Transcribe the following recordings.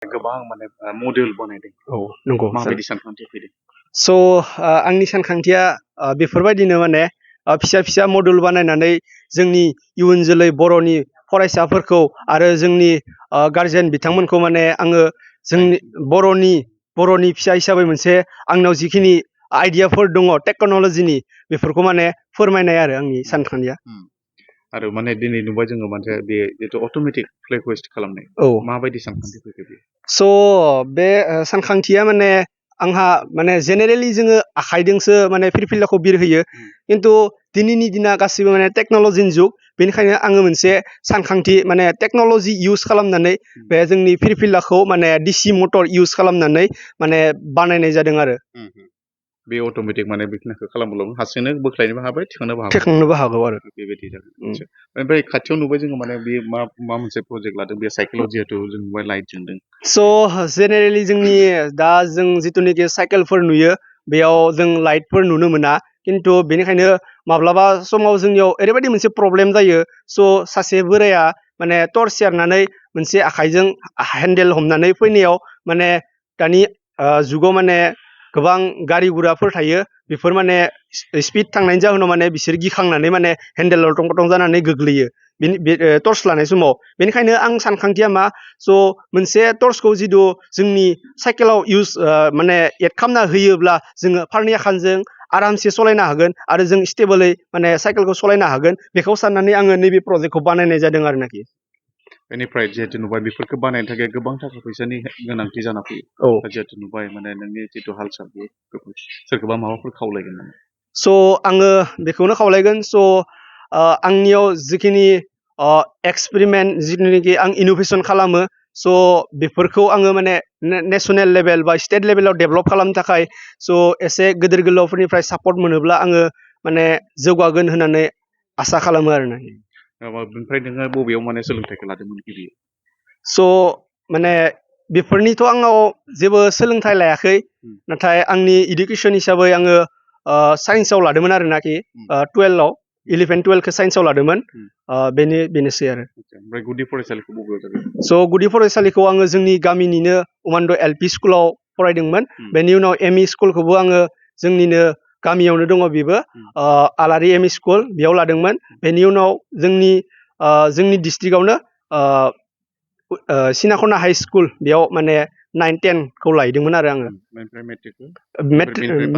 गोबां माने मडेल बानायदों नंगौ माबायदि सानखांथि फैदों स' आंनि सानखांथिया बेफोरबायदिनो माने फिसा फिसा मडुल बानायनानै जोंनि इयुन जोलै बर'नि फरायसाफोरखौ आरो जोंनि गारजेन बिथांमोनखौ माने आङो जोंनि बर'नि फिसा हिसाबै मोनसे आंनाव जिखिनि आइडियाफोर दङ टेक्न'लजिनि बेफोरखौ माने फोरमायनाय आरो आंनि सानखांथिया आरो माने दिनै नुबाय जोङो माने बे जितु अट'मेटिक फ्लेग वेस्ट खालामनाय माबायदि सानखांथि फैखो बे स' बे सानखांथिया माने आंहा माने जेनेरेलि जोङो आखाइजोंसो माने फिरफिलाखौ बिरहोयो खिन्थु दिनैनि दिना गासिबो माने टेक्न'लजिनि जुग बेनिखायनो आङो मोनसे सानखांथि माने टेक्न'लजि इउज खालामनानै बे जोंनि फिरफिलाखौ माने डिसि मटर इउज खालामनानै माने बानायनाय जादों आरो बे अट'मेटिक माने बेखिनिखौ खालामब्ला हारसिंनो बोख्लायनोबो हाबाय थिखांनोबो हागौ आरो बेबायदि जागोन ओमफ्राय खाथियाव नुबाय जोङो माने बे मा मोनसे प्रजेक्ट लादों बे साइकेलाव जिहेतु जों नुबाय लाइट जोंदों स' जेनेरेलि जोंनि दा जों जिथुनिखि साइकेलफोर नुयो बेयाव जों लाइटफोर नुनो मोना खिन्थु बेनिखायनो माब्लाबा समाव जोंनियाव ओरैबायदि मोनसे प्रब्लेम जायो स' सासे बोराया माने टर्च सेरनानै मोनसे आखाइजों हेन्देल हमनानै फैनायाव माने दानि जुगाव माने गोबां गारि गुराफोर थायो बेफोर माने स्पिड थांनायनि जाहोनाव माने बिसोर गिखांनानै माने हेन्देलाव टं टं जानानै गोग्लैयो बे टर्च लानाय समाव बेनिखायनो आं सानखांथिया मा स' मोनसे टर्चखौ जिथु जोंनि साइकेलाव इउज माने एड खालामना होयोब्ला जोङो फारनै आखाइजों आरामसे सालायनो हागोन आरो जों स्टेबोलै माने साइकेलखौ सालायनो हागोन बेखौ साननानै आङो नैबे प्रजेक्टखौ बानायनाय जादों आरोनाखि बेनिफ्राय जिहेतु नुबाय बेफोरखौ बानायनो थाखाय गोबां थाखा फैसानि गोनांथि जाना फैयो जिहेतु नुबाय माने नोंनि जितु हाल साल बे सोरखौबा माबाफोर खावलायगोन नामा स' आङो बेखौनो खावलायगोन स' आंनियाव जिखिनि एक्सपेरिमेन्ट जिथुनिखि आं इन'भेसन खालामो स' बेफोरखौ आङो माने नेसनेल लेभेल बा स्टेट लेभेलाव डेभेलप खालामनो थाखाय स' एसे गिदिर गोलावफोरनिफ्राय सापर्ट मोनोब्ला आङो माने जौगागोन होननानै आसा खालामो आरोना ओमफ्राय नोङो बबेयाव माने सोलोंथाइखौ लादोंमोन गिबि स' माने बेफोरनिथ' आंनाव जेबो सोलोंथाइ लायाखै नाथाय आंनि इडुकेसन हिसाबै आङो साइन्सआव लादोंमोन आरोनाखि 12आव 11-12खौ साइन्सआव लादोंमोन बेनोसै आरो ओमफ्राय गुदि फरायसालिखौ बबेयाव जादों स' गुदि फरायसालिखौ आङो जोंनि गामिनिनो उमान्द एल पि स्कुलाव फरायदोंमोन बेनि उनाव एम इ स्कुलखौबो आङो जोंनिनो गामियावनो दङ बेबो आलारि एम इ स्कुल बेयाव लादोंमोन बेनि उनाव जोंनि डिस्ट्रिक्टआवनो सिनाखना हाइ स्कुल बेयाव माने 9-10खौ लायदोंमोन आरो आङो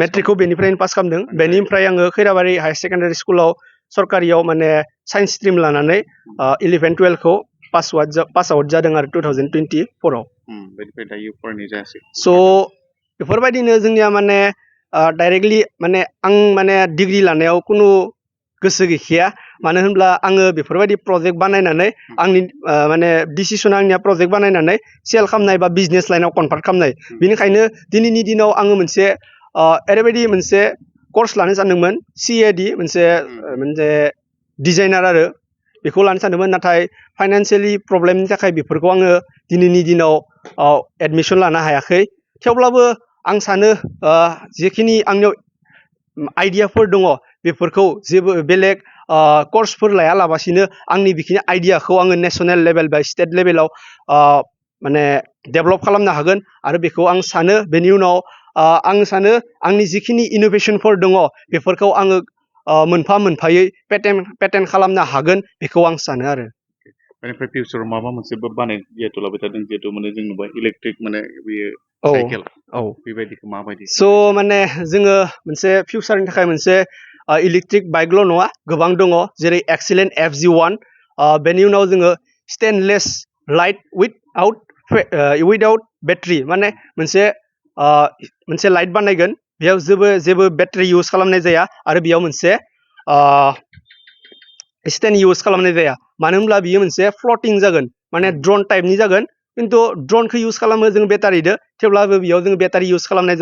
मेट्रिकखौ बेनिफ्रायनो पास खालामदों बेनिफ्राय आङो खैराबारि हायार सेकेन्डारि स्कुलाव सरकारियाव माने साइन्स स्ट्रिम लानानै 11-12खौ पास आउट जादों आरो 2024आव स' बेफोरबायदिनो जोंनिया माने डाइरेक्टलि माने आं माने डिग्रि लानायाव खुनु गोसो गैखाया मानो होनब्ला आङो बेफोरबायदि प्रजेक्ट बानायनानै आंनि माने डिसिसना आंनिया प्रजेक्ट बानायनानै सेल खालामनाय बा बिजनेस लाइनाव कनभार्ट खालामनाय बेनिखायनो दिनैनि दिनाव आङो मोनसे ओरैबायदि मोनसे कर्स लानो सानदोंमोन CAD मोनसे डिजाइनार आरो बेखौ लानो सानदोंमोन नाथाय फाइनान्सियेलि प्रब्लेमनि थाखाय बेफोरखौ आङो दिनैनि दिनाव एडमिसन लानो हायाखै थेवब्लाबो आं सानो जेखिनि आंनियाव आइडियाफोर दङ बेफोरखौ जेबो बेलेग कर्सफोर लायालाबासिनो आंनि बेखिनि आइडियाखौ आङो नेसनेल लेभेल बा स्टेट लेभेलाव माने डेभेलप खालामनो हागोन आरो बेखौ आं सानो बेनि उनाव आं सानो आंनि जिखिनि इन'भेसनफोर दङ बेफोरखौ आङो मोनफा मोनफायै पेटेन्ट खालामनो हागोन बेखौ आं सानो आरो बेनिफ्राय फिउचाराव माबा मोनसे बानाय जिहेतु लाबाय थादों जिहेतु माने जों नुबाय इलेक्ट्रिक माने बेयो साइकेल बेबायदिखौ माबायदि स' माने जोङो मोनसे फिउचारनि थाखाय मोनसे इलेक्ट्रिक बाइकल' नङा गोबां दङ जेरै एक्सिलेन्ट FG1 बेनि उनाव जोङो स्टेनलेस लाइट उइदाउट बेटारि माने मोनसे लाइट बानायगोन बेयाव जेबो बेटारि इउज खालामनाय जाया आरो बेयाव मोनसे स्टेन्ड इउज खालामनाय जाया मानो होनब्ला बियो मोनसे फ्लटिं जागोन माने ड्रन टाइपनि जागोन खिन्थु ड्रनखौ इउज खालामो जों बेटारिजों थेवब्लाबो बेयाव जों बेटारि इउज खालामनाय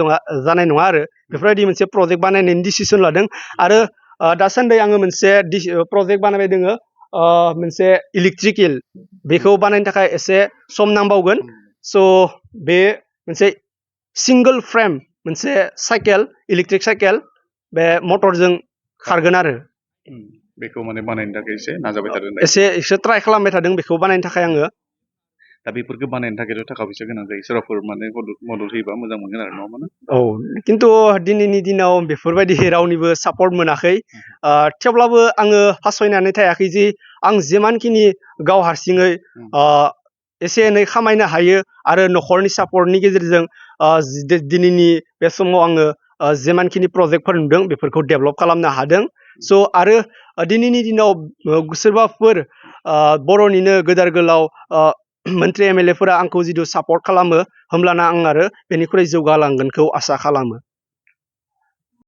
जानाय नङा आरो बेफोरबायदि मोनसे प्रजेक्ट बानायनायनि डिसिसन लादों आरो दासान्दि आङो मोनसे प्रजेक्ट बानायबाय दोङो मोनसे इलेक्ट्रिकेल बेखौ बानायनो थाखाय एसे सम नांबावगोन स' बे मोनसे सिंगल फ्रेम मोनसे साइकेल इलेक्ट्रिक साइकेल बे मटरजों खारगोन आरो बेखौ माने बानायनो थाखाय एसे नाजाबाय थादों एसे ट्राइ खालामबाय थादों बेखौ बानायनो थाखाय आङो दा बेफोरखौ बानायनो थाखायथ' थाखा फैसा गोनां जायो सोरबाफोर माने मदद होयोबा मोजां मोनगोन आरो नङा होमबा? औ खिन्थु दिनैनि दिनाव बेफोरबायदि रावनिबो सापर्ट मोनाखै थेवब्लाबो आङो फासयनानै थायाखै जि आं जिमानखिनि गाव हारसिङै एसे एनै खामायनो हायो आरो न'खरनि सापर्टनि गेजेरजों दिनैनि बे समाव आङो जिमानखिनि प्रजेक्टफोर नुदों बेफोरखौ डेभेलप खालामनो हादों स' आरो दिनैनि दिनाव सोरबाफोर बर'निनो गोदोर गोलाव मन्त्रि एम एल ए फोरा आंखौ जिथु सापर्ट खालामो होमब्लाना आं आरो बेनिख्रुइ जौगालांगोनखौ आसा खालामो।